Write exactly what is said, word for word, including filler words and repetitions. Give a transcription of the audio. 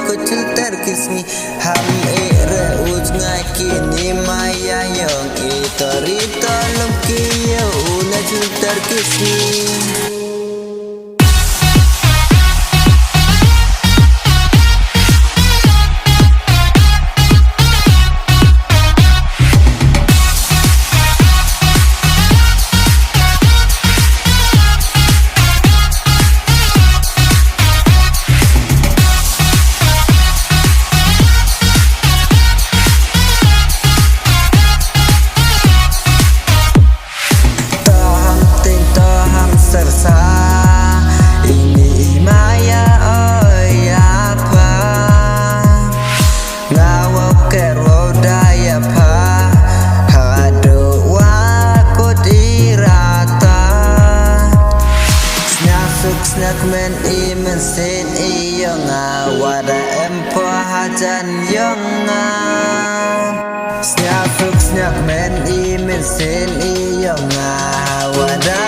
Chulter ki sngi, ham e re u jngai ki ni maya yong i tori tolong ki yo u na chulter ki sngi. Toham ting toham sersa, ini i maya o ya pa. Nga wa ker wa da ya pa, hadu wa kut i rata. Snya suk snya kmen i men sen i yong nga, wa da em po hajan yong nga. Snya suk snya kmen i men sen i yong nga, wa da